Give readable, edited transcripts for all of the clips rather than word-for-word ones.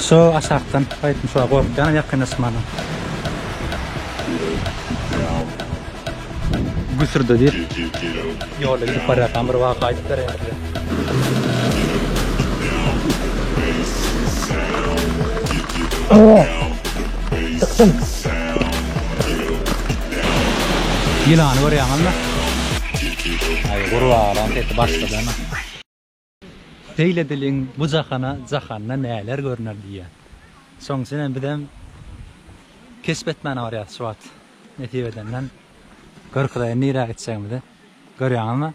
Şu aşakdan gaýtdym şu gorkýan ýakynlaşmana. Güsürde diýip ýolda gidip barýarkam bir waka aýdyp bereýin size. Çykdym. Ýylany görýäňizmi? Aý gurbagalaň sesi başlady ana. Seýle diliň bu jahana jahanda näler görner diýýär. Şoň üçin hem bizem keşp etmäne barýas şu wagt. Nesip edenden görkezeýin nirä gitjegimizi. Görýäňizmi?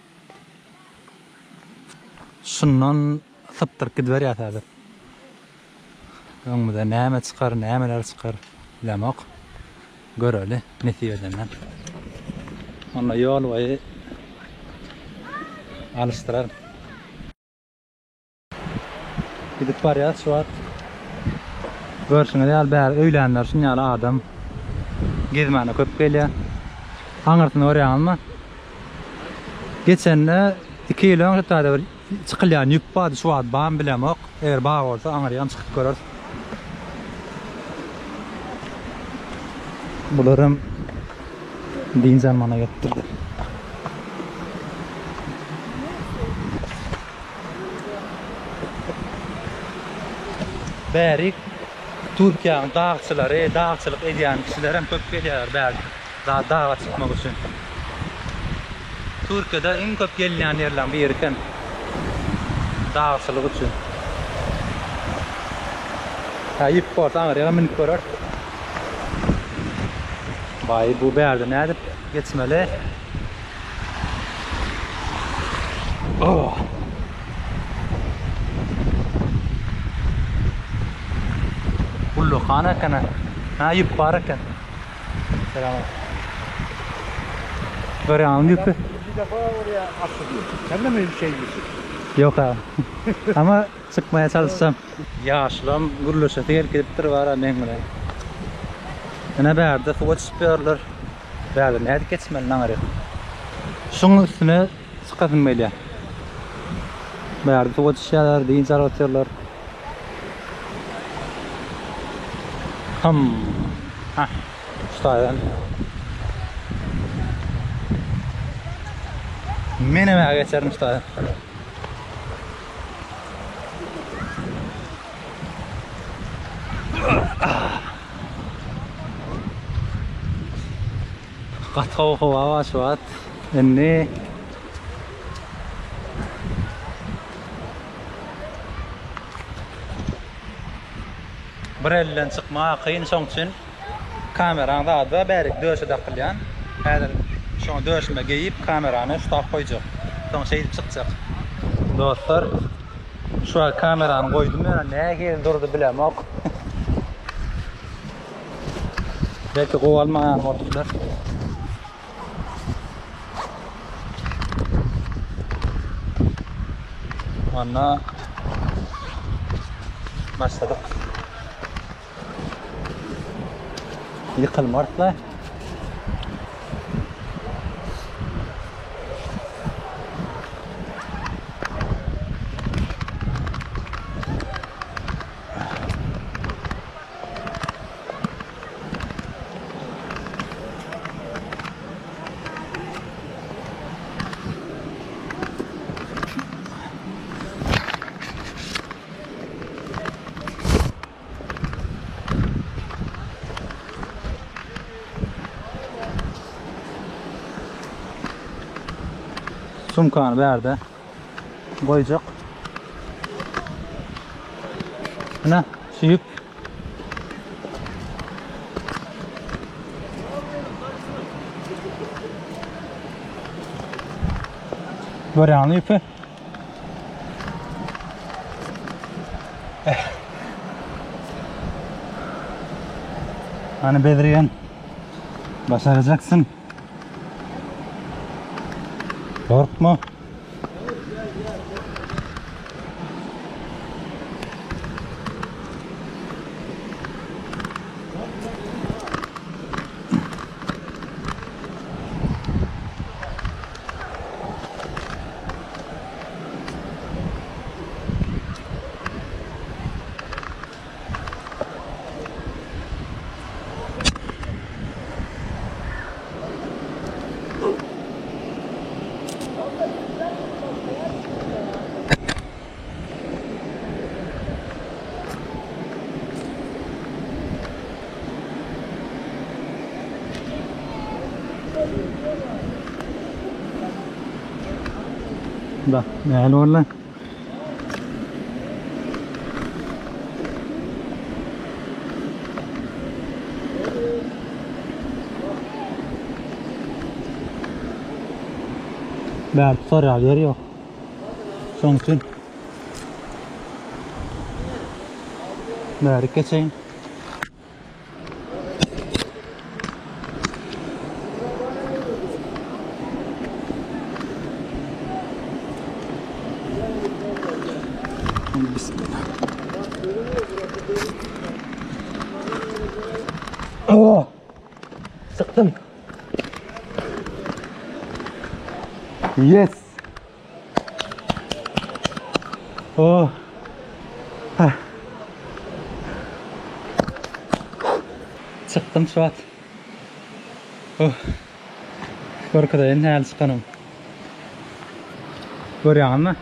Şundan sypdyryp gidiberýäs häzir. Öňümize näme çykar, nämeler çykar bilemok. Göreli, nesip edenden. Onda ýol boýy alyşdyraryn. Gidip barýas şu wagt. Görşüňiz ýaly bäri öýlänler şun ýaly adam gezmäne köp gelýär. Aňyrsyny görýäňizmi? Geçende 2 ýyl öň şu taýda bir Çykylýan ýüp bardy şu wagt barmy bilemok. Eger bar bolsa aňyrýam çykyp göreris. Bularam dynç almana gelipdirler. Bärik Türkiýäniň dagçylary, dagçylyk edýän kişiler hem köp gelýärler bärik. Daga çykmak üçin. Türkiýede iň köp gelinýän ýerleriň biri hem dagçylyk üçin. Hä ýüp bolsa aňyrýa münüp göreris. Baý bu bärde nädip geçmeli? Oh. Ullakan eken. Ha ýüp bar eken. Selam. Görýäňmi ýüpi? Bir defa oraya asılıyor. Sen de mi şey misin? Ýok abi. Ama çykmaya çalışacağım. Ýaşulam gürleşesi gelip gidipdir bara meň bilen. Ine bärde suwa düşüp ýörler. Bärde nädip geçmeli aňryk. Şuň üstüne çykasym gelýär. Bärde suwa düşýärler, dynç alyp otyrlar. Hym. Hah. Şu taýdan. Menem geçerin şu taýdan. Gaty gowy howa bar şu wagt. Indi Bir elden çykma kyn şoň üçin kameraň zady bar bärik döşe dakylýan. Häzir şoňa döşüme geýip kamerany şu tap goýjak. Soň şeýdip çykjak. Dostlar şu wagt kamerany goýdum ýöne nähili durdy bilemok. Belki gowy almaýan bolup biler. Onda başladyk. Ýykylmarys-la. Sumkany bärde goýjak. Ine, şu ýüp. Görýäňmi ýüpi? Hani Bedriyen başaracaksın. Korkma. Da, nähili boldy? Bärde tutar ýaly ýer ýok. Şoň üçin bärik geçeýin. Bismillah. Oh! Çykdym. Yes. Oh. Heh. Çykdym şu wagt. Oh. Görkezeýin nähili çykanym. Görýäňizmi?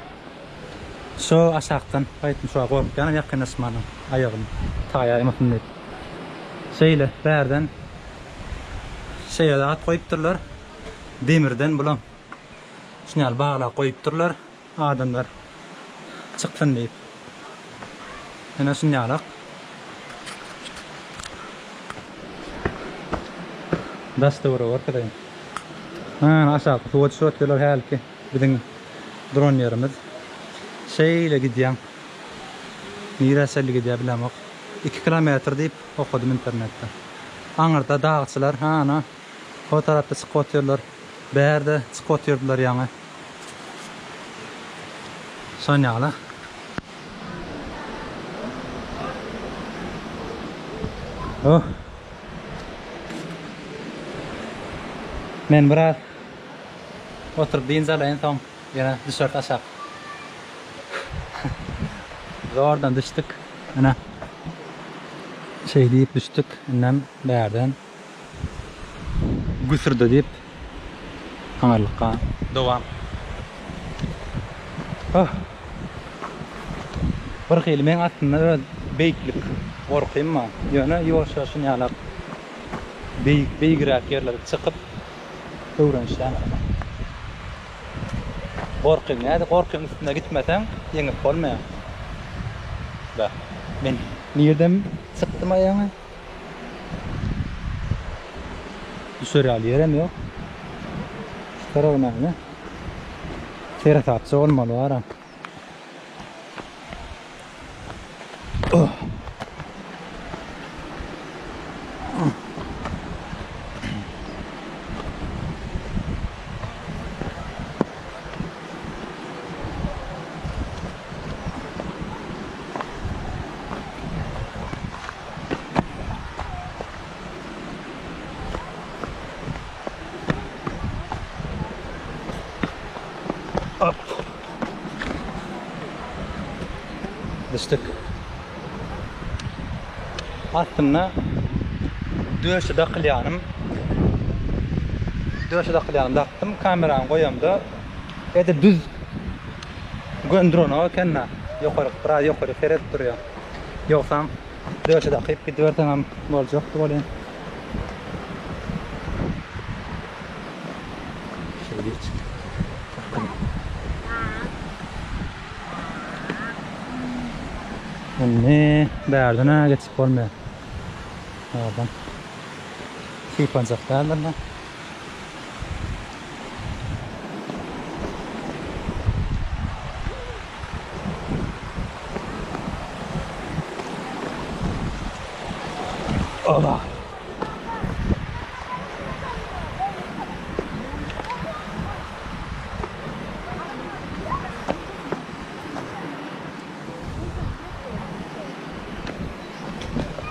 Şu aşakdan gaýtdym şu wagt gorkýanam ýakynlaşmanam aýagym taýaýmasyn diýip. Şeýle bärden şeýle zat goýupdyrlar. Demirden bulam. Şuny ýaly baglap goýupdyrlar. Adamlar çyksyn diýip. Ene şuny ýalak. Daş töweregi görkezeýin. Ha, aşaky suwa düşüp otyrlar hälki biziň duran ýerimiz. Şeýle gidýäň. Nirä çenli gidýär bilemok. 2 kilometr diýip okadym internetde. Aňyrda dagçylar, ha ana, o tarapda çykyp otyrlar. Bärde çykyp otyrdylar ýaňy. Şon ýaly. Oh. Men biraz oturyp dynç alaýyn soň ýene düşeris aşak. Zordan düşdük. Ine. Şeý diýip düşdük. Indem bärden Güsürde diýip aňyrlykka dowam. Oh. Bir hili meň aslynda öz beýiklik gorkym bar. Ýöne ýuwaş-ýuwaşdan ýalak beýik, beýigräk ýerlere çykyp öwrenişýän. Gorkyň näde, gorkyň üstünde gitmeseň ýeňip bolmaýar. Beh, men nirden çykdym aýaňy? Düşer ýaly ýerem ýok. Şu tarabyna ine. Seresapja bolmaly baram. Oh. Hop. Düşdük. Aslynda döşe dakylýanym döşe dakylýanym dakdym, kamerany goýamda edil düz gön duranok eken-de. Ýokaryk, biraz ýokary seredip durýar. Ýogsam döşe dakyp gidiberseňem boljakdy welin. Şeýle Indi bärden-ä geçip bolmaýar. Bärden sypanjak däldir-le. Oba.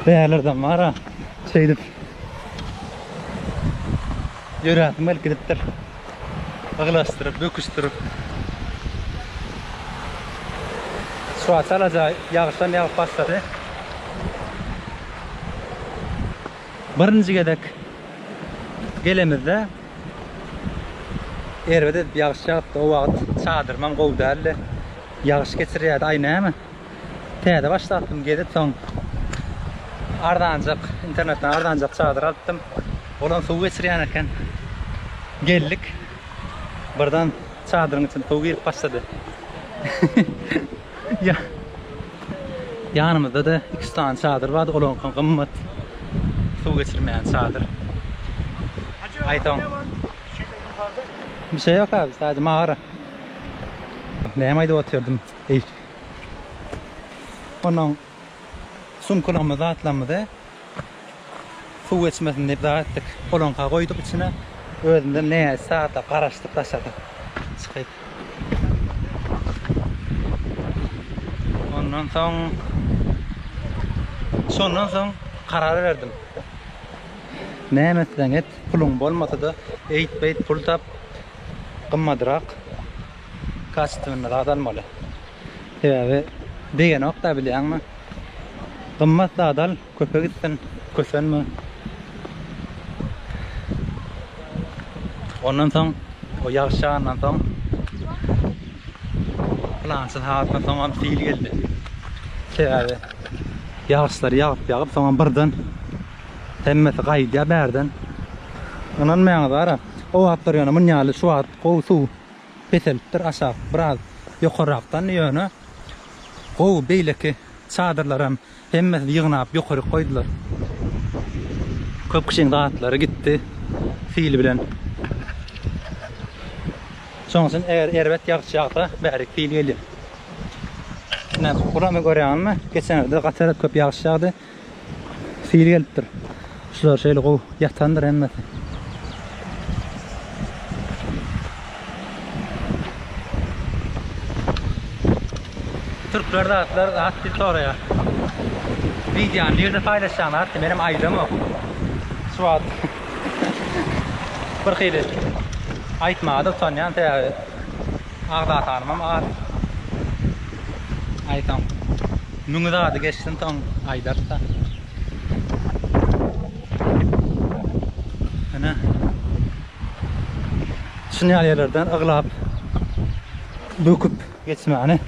Bärlerden bar-a, şeýdip ýöräsim gelip gidipdir. Yglaşdyryp, böküşdirip. Şu wagt çalaja ýagyşam ýagyp başlady. Birinji gezek gelemizde erbet edip ýagyş ýagypdy. O wagt çadyrymam gowy däldi. Ýagyş geçirýärdi. Aý näme? Täze başlapdym gezip soň arzanjak internetden arzanjak çadyr alypdym. Olam suw geçirýän eken. Geldik. Birden. Çadyryň içine suw girip başlady. Ýa Ýanymyzda-da iki sany çadyr bardy, olaryňky gymmat. Suw geçirmeýän çadyr. Aýsoň. Bir şey ýok abi, sadece mağara. Näme aýdyp otyrdym? Eý. Onuň sumkalarymyzy, zatlarymyzy suw geçmesin diýip zat etdik. Koloňka goýduk içine. Özümizem näçe sagatlap garaşdyk daşarda çykyp. Ondan soň şondan soň karar berdim. Näme etseň et, puluň bolmasa-da eýt-beýt pul tap, gymmadrak kaçestwenny zat almaly. Sebäbi degenok-da bilýäňmi? Gymmat zat al, köpe gitsin, kösenme. Ondan soň, o ýagyş ýagandan soň, pylança sagatdan soňam sil geldi. Sebäbi ýagyşlar ýagyp-ýagyp, soňam birden hemmesi gaýdýar bärden. Ynanmaýaňyz bara, o wagtlar ýöne mun ýaly şu wagt gowy suw peselipdir aşak biraz ýokarrakdan ýöne gowy beýleki çadyrlaram hemmesini ýygnap ýokaryk goýdular. Köp kişiň zatlary gitdi sil bilen. Şonuň üçin eger erbet ýagyş ýagsa bärik sil gelýär. Ine bulam görýäňizmi? Geçen ýylda gaty erbet köp ýagyş ýagdy. Sil gelipdir. Şular şeýle gowy ýatandyr hemmesi. Türkler zatlar zat diýip soraýar. Wideony nirde paýlaşýaň zat diýip menem aýdamok. Şu wagt bir hili aýtmaga-da utanýan sebäbi agza sanymam az. Aýtsaň müňi zady geçsin soň aýdarys-da. Ine. Şuny ýaly ýerlerden yglap böküp geçmäni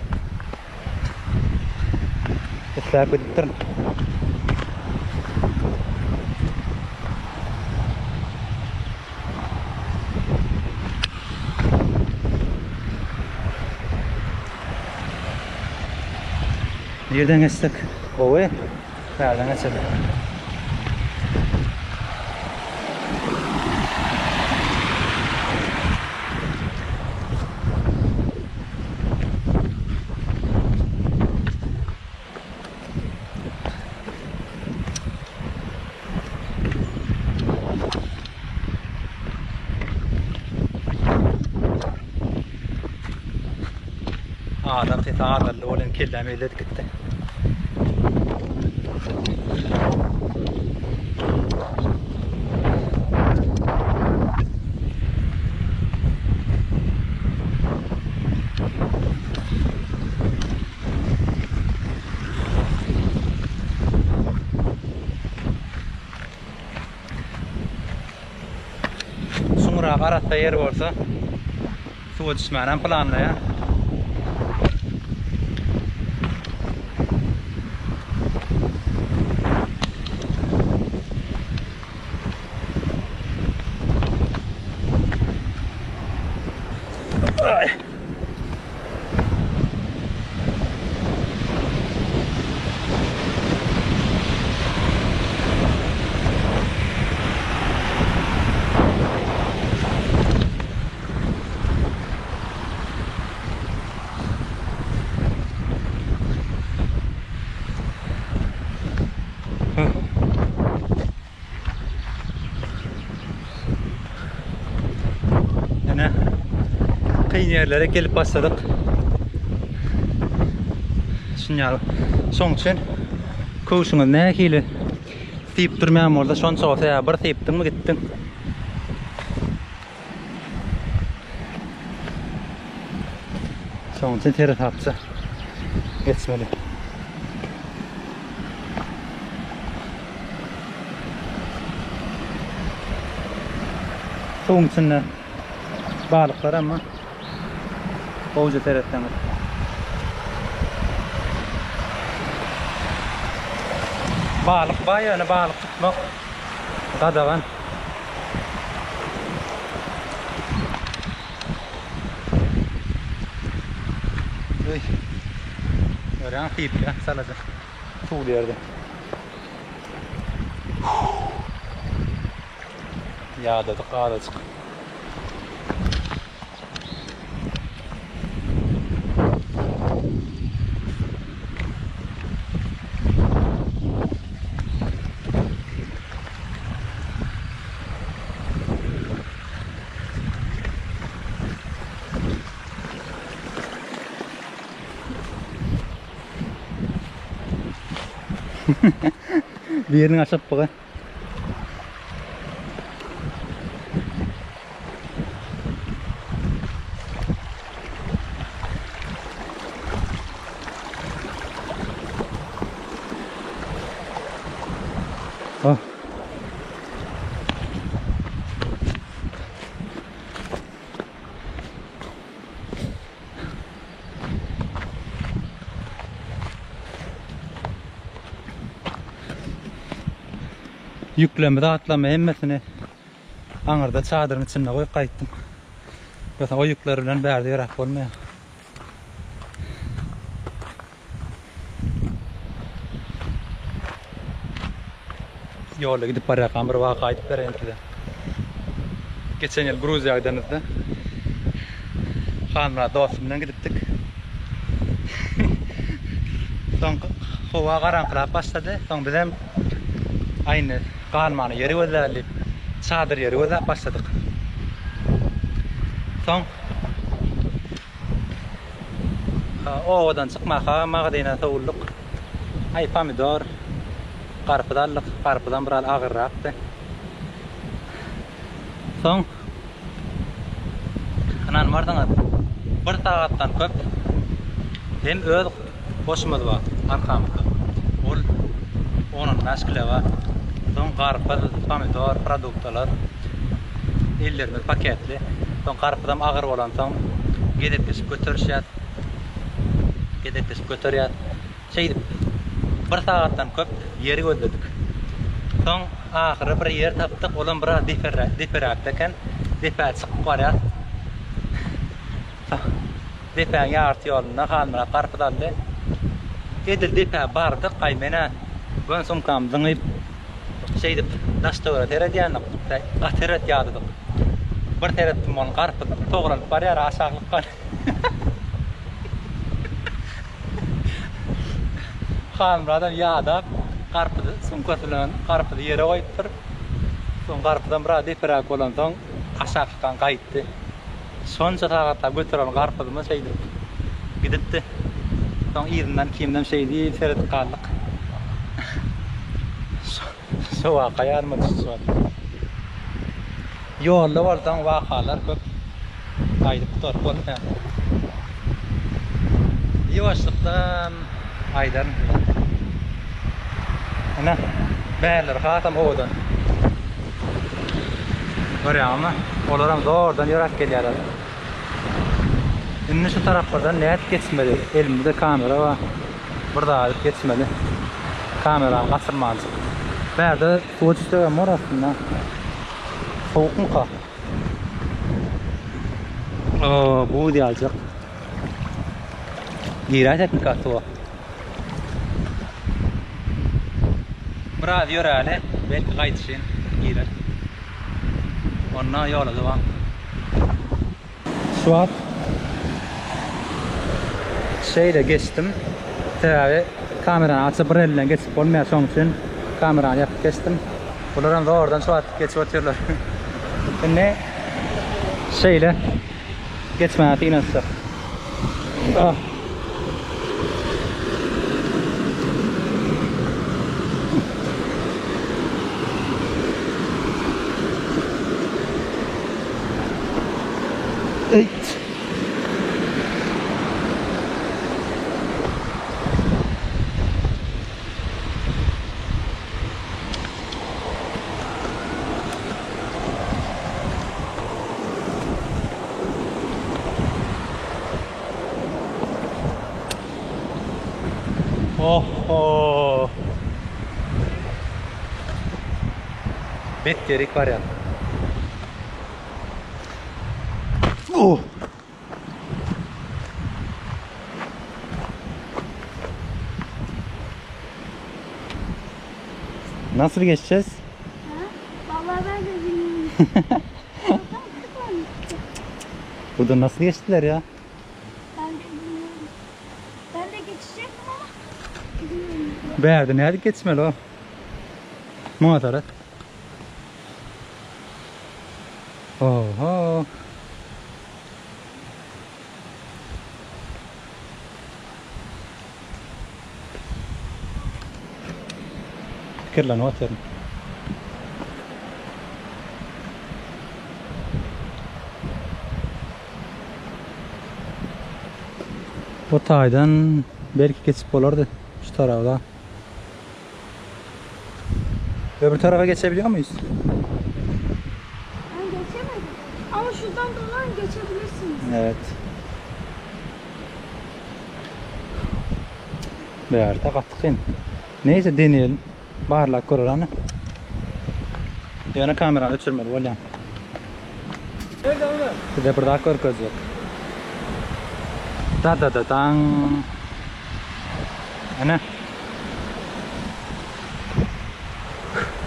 isläp gidipdirin. Nirden geçsek gowy? Bärden geçelim. Adam sesi azaldy welin kelläm ellet gitdi. Çuňrak arassa ýer bolsa suwa düşmänem planlaýan. Ay. Ine kyn ýerlere gelip başladyk. Şun ýaly. Şoň üçin köwşüňiz nähili siýip durmaýan bolsa şonça bolsa ýa bir siýipdiňmi gitdiň. Şoň üçin seresapça geçmeli. Suwuň içinde balyklar hem bar. Gowja seretseňiz. Balyk bar ýöne balyk tutmak gadagan. Öý. Görýäňmi sypýar çalaja. Suwly ýerde. Ýadadyk azajyk. Biriniň aşypdygy. Ah. Ýükleme zatlamy hemmesini aňyrda çadyryň içinde goýup gaýtdym. Ýogsa o ýükler bilen bärde ýöräp bolmaýar. Ýolda gidip barýarkam bir waka aýdyp bereýin size. Geçen ýyl Gruziýa gidenimizde Hanmyrat dostum bilen gidipdik. Soň howa garaňkylap başlady. Soň bizem aýny galmana ýeri gözläli diýip, çadyr ýeri gözläp başladyk. Soň Obadan çykmaka magazyna sowuldyk. Aý pomidor, garpyz aldyk. Garpyzam biraz agyrrakdy. Soň ynanmarsyňyz, bir sagatdan köp hem öz goşumyz bar arkamyzda. Ol on-on bäş kile bar. Soň garpyz, pomidor, produktalar ellerimiz paketli. Soň garpyzam agyr bolansoň gezekleşip göterişýäs. Gezekleşip göterýäs. Şeýdip bir sagatdan köp ýeri gözledik. Soň ahyry bir ýer tapdyk, olam biraz deperäkde eken. Depä çykyp barýas. Depäň ýarty ýolunda Halmyrat garpyz aldy. Edil depä bardyk, aý men-ä gön sumkamy zyňyp, şeýdip daş-töwerege seredýändik. Gaty erbet ýadadyk. Bir seretdim ol garpyz togranyp barýar aşaklykdan. Halmyradam ýadap, garpyzy sumkasy bilen garpyzy ýere goýupdyr. Soň garpyzam biraz deperäk bolansoň aşaklykdan gaýtdy. Şonça sagatlap göteren garpyzymy şeýdip gidipdi. Soň yzyndan ikimizem şeýdip seredip galdyk. Şo waka ýadyma düşdi şu wagt. Ýolda bolsaň wakalar köp. Aýdyp gutaryp bolmaýar. Ýuwaşlykdan aýdaryn size. Ine, bärleri hasam owadan. Görýäňizmi? Olaram zordan ýöräp gelýärler. Indi şu taraplardan nädip geçmeli? Elimde kamera bar. Bir zat edip geçmeli. Kamerany gaçyrmanjyk. Bärde suwa düşsegem bor aslynda. Sowukmyka? Oo, buz ýaljak. Giräýsekmika suwa? Biraz ýöräli, belki gaýdyşyn girer. Onda ýola dowam. Şu wagt şeýle geçdim. Sebäbi kamerany açyp bir el bilen geçip bolmaýar, şonuň üçin kamerany ýapyp geçdim. Bularam zordan şu wagt geçip otyrlar. Indi şeýle geçmäge synanyşjak. Ah. Eýt. Oho. Bet ýerik barýar. Oh. Nasıl geçeceğiz? Ha? Vallahi ben de bilmiyorum. Oradan çıkmamıştı. Burada nasıl geçtiler ya? Ben de bilmiyorum. Ben de geçecektim ama bilmiyorum. Bärde nädip geçmeli o? Muňa seret. Oho. Pikirlenip otyryn. Bu taýdan belki geçip bolardy şu tarafda. Öbür tarafa geçebiliyor muyuz? Ben geçemedim. Ama şuradan dolan geçebilirsiniz. Evet. Bärde gaty kyn. Neyse deneyelim. Barlap göreli. Ýöne kamerany öçürmeli bolýan. Nerede Ömer? Size bir zat görkezjek. Da da da daň. Ene.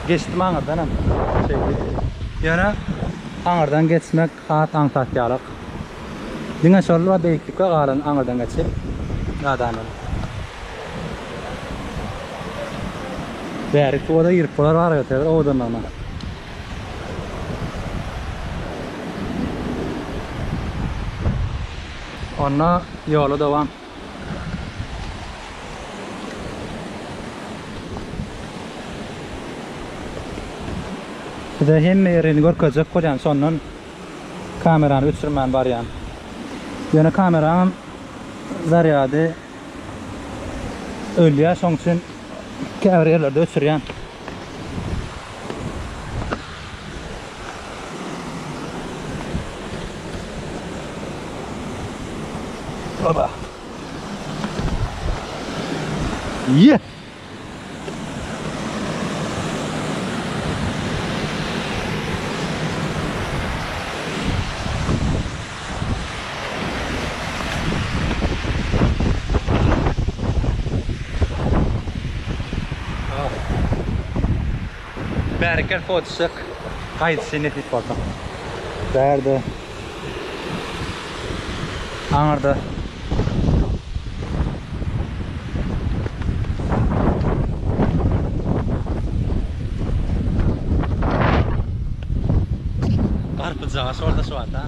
Geçdim aňyrdan hem. Şey, ýöne aňyrdan geçmek has aňsat ýalyk. Diňe şol bir beýiklikde galan aňyrdan geçip adamlar. Bärik suwa-da girip bolar bar göterir owadanlygyna. Onda ýola dowam. Size hemme ýerini görkezjek bolýan, şondan kamerany öçürmän barýan. Ýöne kameram zarýady ölýär, şoň üçin käbir ýerlerde öçürýän. Oba. Ye. Bärik gel fotoşyk. Gaýdyşy nesip bolsa. Bärde. Aňyrda. Garpyzjaga şorda şu wagt ha.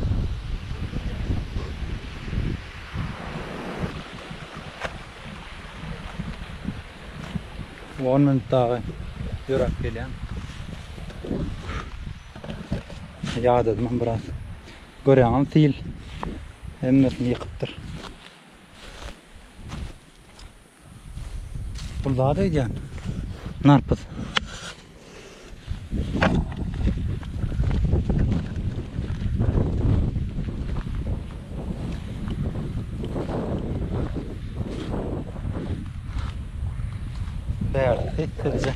On minut dagy ýöräp gelýän. Ýadadym biraz. Görýäňizmi sil hemmesini ýykypdyr. Bu zat öýdýän. Narpyz. Bärde sessizje.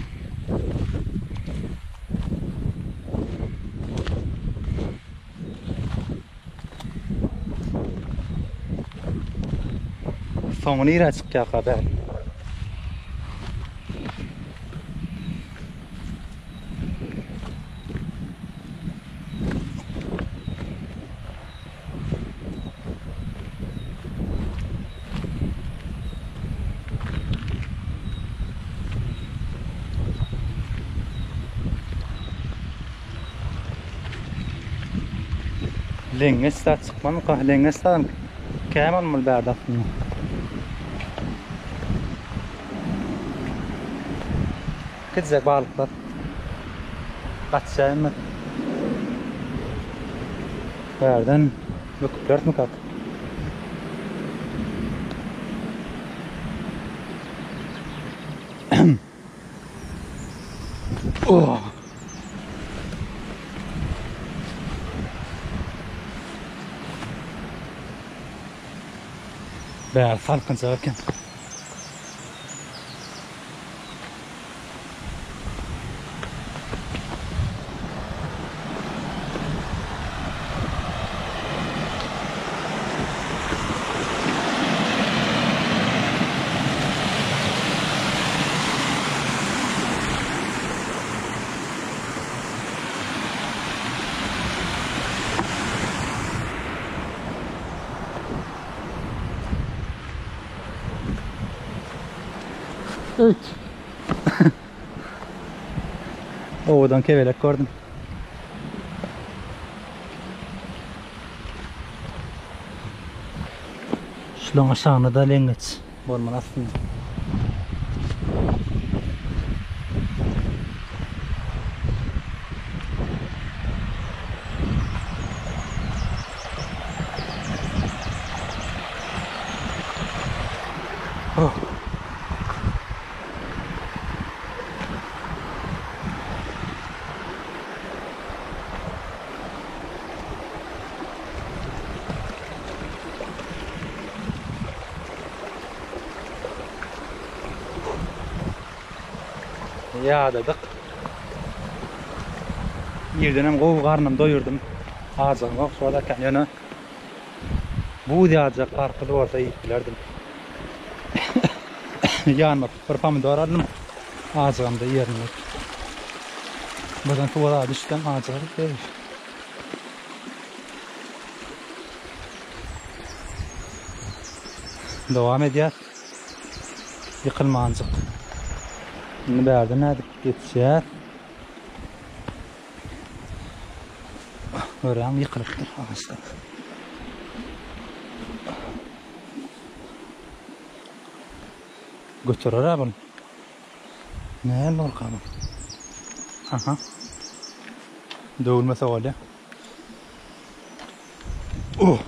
Soňy nirä çykýarka bär? Leňňeç zat çykmamyka? Leňňeç zadam kän bolmaly bärde aslynda. Kiçijek balyklar. Gaçýar hemme. Bärden böküp bilerismikak? Oh. Bär salkynjak eken. Öýt. Owadan kebelek gördüm. Şulaň aşagynda da leňňeç bolmaly aslynda. Oh. Ýadadyk. Irdenem gowy garnym doýurdym. Ajygym ýok şol eken ýöne buz ýaljak garpyz bolsa iýip bilerdim. Ýanyma bir pomidor aldym. Ajygamda iýerin diýip. Birden suwa zada düşsem ajygar diýip. Dowam edýär. Ýykylmanjyk. Indi bärde nädip geçýär? Görýäň ýykylypdyr agaçlar. Göterer-ä bul. Näme bolka bu? Aha. Döwülmese bolýar. Oh.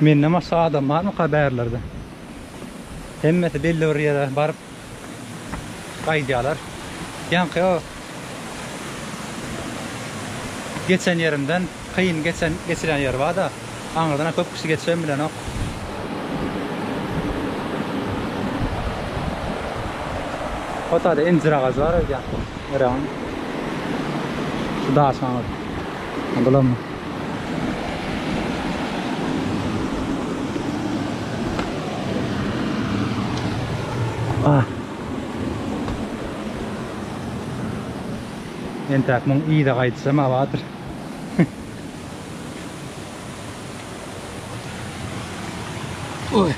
Menden başga adam barmyka bärlerde? Hemmesi belli bir ýere baryp gaýdýarlar. Ýaňky o geçen ýerimden kyn geçen geçilýän ýer bar-da, aňyrdan köp kişi geçibem bilenok. O taýda injir agajy bar öýdýän. Görýäňmi? Şu daşyň aňyrsynda. Bulam. Ah. Entäk muň yza gaýdyşam abadyr. Oý.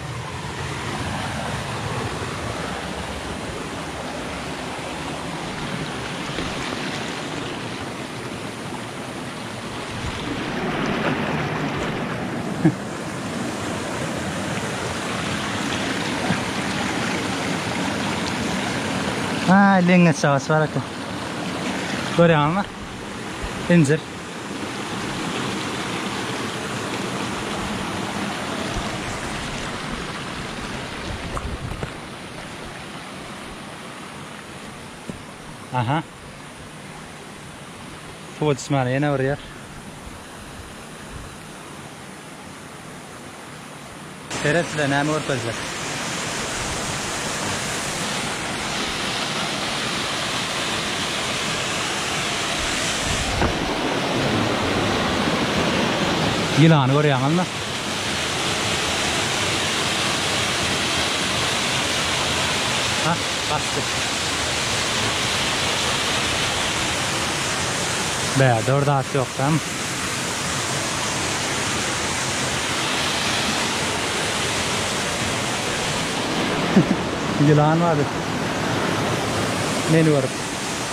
Ha, leňňeç agaç bar eken. Görýäňizmi? Injir. Aha. Suwa düşmäne ýene bir ýer. Seret size näme görkezjek. Ýylany görýäňizmi? Ha, gaçdy. Bärde bir zat ýok dämi? Ýylan bardy. Meni görüp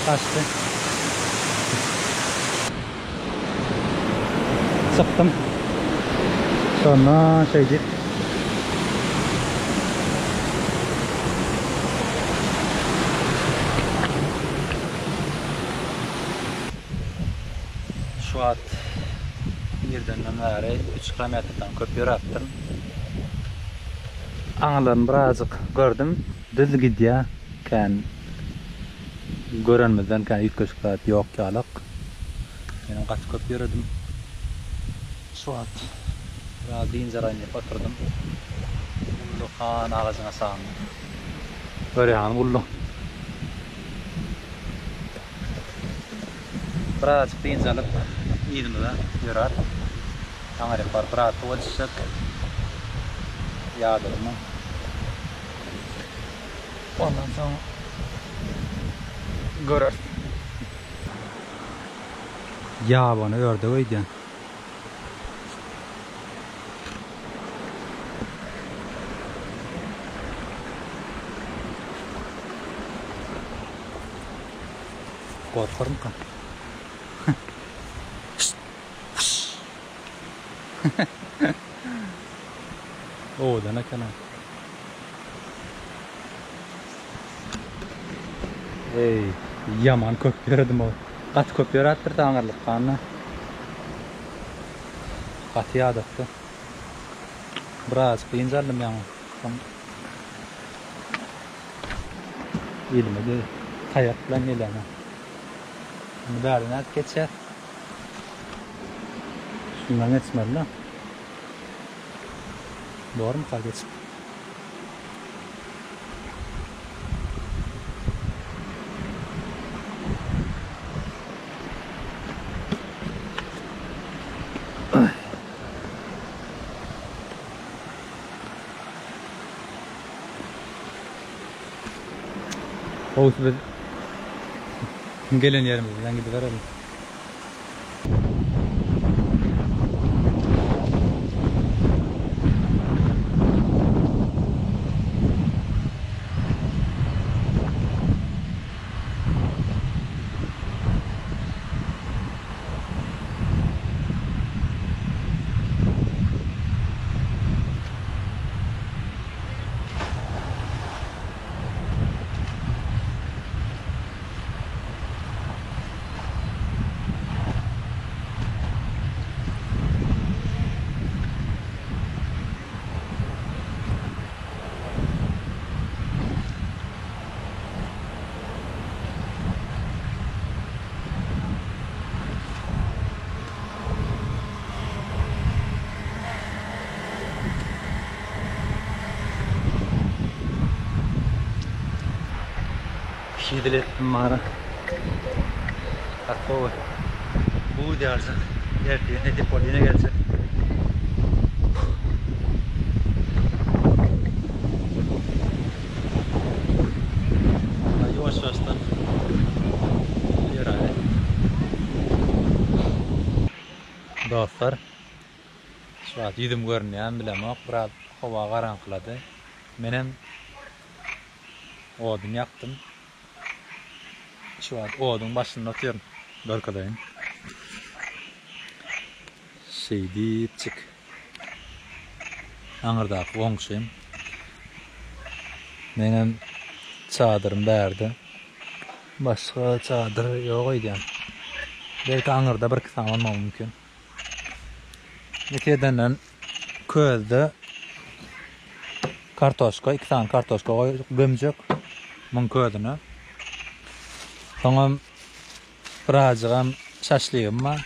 gaçdy. Çykdym. Şonda şeýdip Şu wagt irdenden bäri üç kilometrden köp ýöräpdirin. Aňyrlaryny birazajyk gördüm. Düz gidýär. Kän görenimizden kän üýtgeşik zat ýok ýalak. Menem gaty köp ýöredim. Şu wagt biraz dynç alaýyn diýip oturdym. Ullakan agajyň aşagynda. Görýäňiz gullu. Birazajyk dynç alyp yzymyza ýöräp aňryk baryp biraz suwa düşsek ýadadym. Ondan soň göreris. Ýabany ördek öýdýän. Gorkarmyka? Owadan eken-a. Eý, ýaman köp ýöredim-ow. Gaty köp ýöräpdir aňyrlyk ganda. Gaty ýadatdy. Birazajyk dynç aldym ýaňy. Soň elime de taýak bilen gelýän. Indi bärde nädip geçýär? Şundan geçmeli-de. Bormyka geçip? Gowusy biz gelen ýerimizden gidiberelim. Hezil etdim bara. Gaty gowy. Buz ýaljak. Ertir nesip bolsa ýene geljek. Ýuwaş-ýuwaşdan ýöräli. Dostlar, şu wagt ýüzüm görünýärmi bilemok, biraz howa garaňkylady. Menem Odun ýakdym. Şu wagt oduň başynda otyryn. Görkezeýin. Şeýdipjik. Aňyrdaky goňşym. Meňem çadyrym bärde. Başga çadyr ýok öýdýän. Belki aňyrda birki sany bolmagy mümkin. Netijedenden közde kartoşka, iki sany kartoşka goý gömjek muň közüne. Soňam birazjygam şaşlygym bar.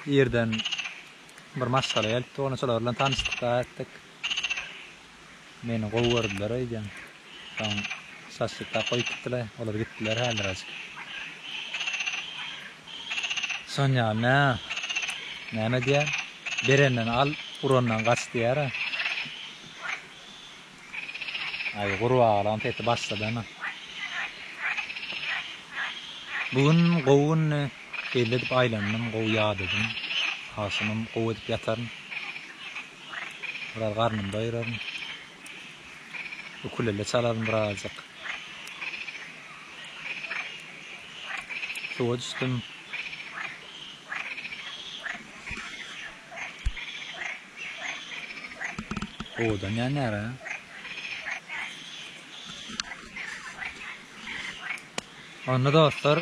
Irden bir maşgala gelipdi, ondan şolar bilen tanyşdyk da etdik. Meni gowy gördüler öýdýän. Soň şaşlykda goýup gitdiler. Olar gitdiler häzir azjyk. Sonýa nä? Näme diýýär? Berenden al, urandan gaç diýýär-ä. Aý, gurbagalaň sesi başlady ana. Bu gün gowy gündi. Belli edip aýlandym, gowy ýadadym. Agşamam gowy edip ýataryn. Biraz garnymy doýuraryn. Ukulele çalaryn birazajyk. Suwa düşdüm. Owadan ýanýar ha. Onda dostlar,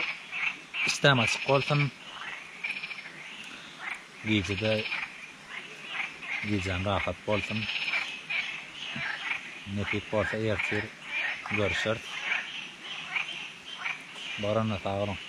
işdäm açyk bolsun. Gijede Gijäň rahat bolsun. Nesip bolsa ertir görüşeris. Baranda sag boluň.